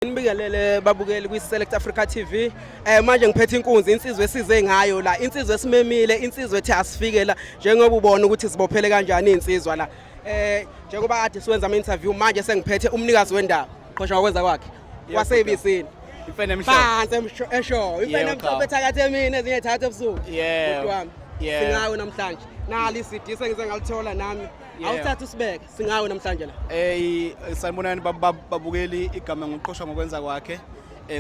Nibingelele babukeli kwi-Select Africa TV. Manje ngiphethe inkunzi, insizwe esize ngayo la, insizwe esimemile, insizwe ethe asifike la njengoba ubona ukuthi sibophele kanjani insizwa la. Njengoba kade siwenza ama interview, manje sengiphethe umnikazi wendawo. Qhosha ngokwenza kwakhe. Wasebisini. Imfene emhlophe. Phansi esho. Imfene Yebo, emhlophe cha. ethakathe emini, ezinye ethakathe ebusuku. Yebo. Bhuti wami. Yebo. Singawe namhlanje. Nali iCD sengize ngalithola nami. Yebo. Awuthatha usibeke. Singawe namhlanje la. Sanibonani babukeli, igama nguQhosha ngokwenza kwakhe.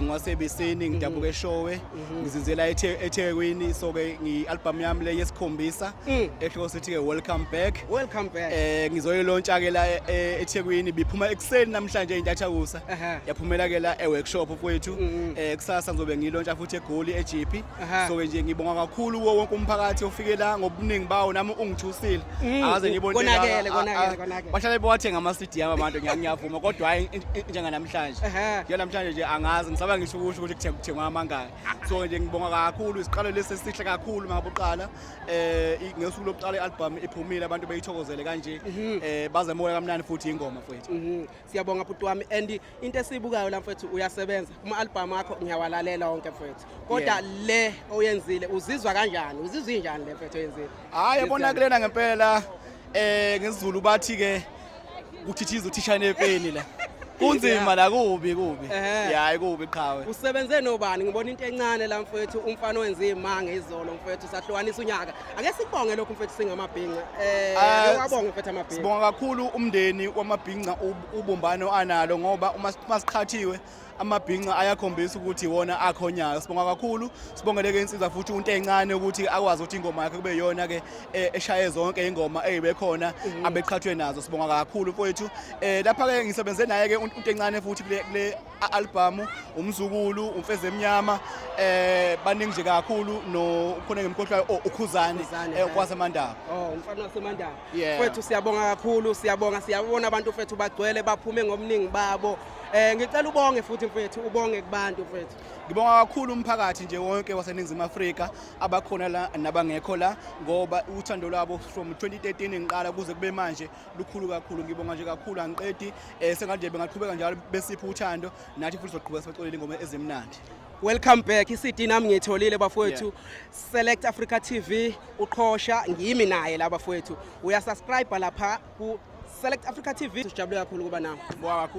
Ngwasebisini, ngidabuka eShowe, ngizinzela eThekwini. So ke ngi-album yami le yesikhombisa ehloko sithi ke Welcome Back. Welcome back. Ngizoyilontsha ke la eThekwini, biphuma ekuseni namhlanje intathakusa. Yaphumela ke la e-workshop mfowethu. Kusasa ngizobe ngilontsha futhi eGoli eGP. So ke nje ngibonga kakhulu kuwo wonke umphakathi ofike la ngobuningi bawo, nami ungithusile. Akaze ngibone Konakele, konakele, konakele. Bahlale bewathenga ama-CD ami abantu, ngiyavuma, kodwa hhayi njenganamhlanje. Njenganamhlanje nje angazi, ngisaba ngisho ukusho ukuthi kuthengwa amangaki. So nje ngibonga kakhulu, isiqalo lesi esihle kakhulu mangabe uqala ngesuku lokuqala i-album iphumile, abantu beyithokozele kanje, bazemuka kamnandi futhi ingoma mfowethu. Siyabonga bhuti wami, and into esiyibukayo la mfethu, uyasebenza kuma album akho, ngiyawalalela wonke mfethu, kodwa le oyenzile uzizwa kanjani, uzizwa injani le mfethu oyenzile? Hayi, yabona kulena ngempela, ngesiZulu bathi ke kuthithiza uthishane epeni la. Kunzima la, kubi kubi. Ya, kubi qhawe. Usebenze nobani? Ngibona into encane la mfethu, umfana owenza imanga izolo mfethu, sahlukanisa unyaka. Ake sikubonge lokhu mfethu singamabhinca. Ake wabonge mfethu amabhinca. Sibonga kakhulu umndeni wamabhinca, ubumbano analo, ngoba uma masiqhathiwe amabhinca ayakhombisa ukuthi iwona akhonyayo. Sibonga kakhulu, sibongele ke insizwa futhi unto encane ukuthi akwazi ukuthi ingoma yakhe kube iyona ke eshaye zonke ingoma ezibekhona abeqhathwe nazo. Sibonga kakhulu mfowethu. Lapha ke ngisebenze naye ke unto encane futhi kule album, umzukulu umfeze emnyama, baningi nje kakhulu, no khona ngimkhohlwayo, oh, uKhuzani. Ukhuzani, Kwasemandaba. Oh, umfana wasemandaba. Yeah. Mfethu, siyabonga kakhulu, siyabonga, siyabona abantu mfethu bagcwele, baphume ngobuningi babo. Ngicela ubonge futhi mfethu, ubonge kubantu mfethu. Ngibonga kakhulu umphakathi nje wonke waseNingizimu Afrika, abakhona la nabangekho la, ngoba uthando lwabo from 2013 ngiqala kuze kube manje lukhulu kakhulu. Ngibonga nje kakhulu, angiqedi, sengathi bengaqhubeka njalo besipha uthando, nathi futhi sizoqhubeka sibaculele ingoma ezimnandi. Welcome back. iCD nami ngiyitholile bafowethu. Select Africa TV, uqhosha ngimi naye la bafowethu. Uyasubscribe lapha ku Select Africa TV. Sijabule kakhulu kuba nawe. Ngibonga kakhulu.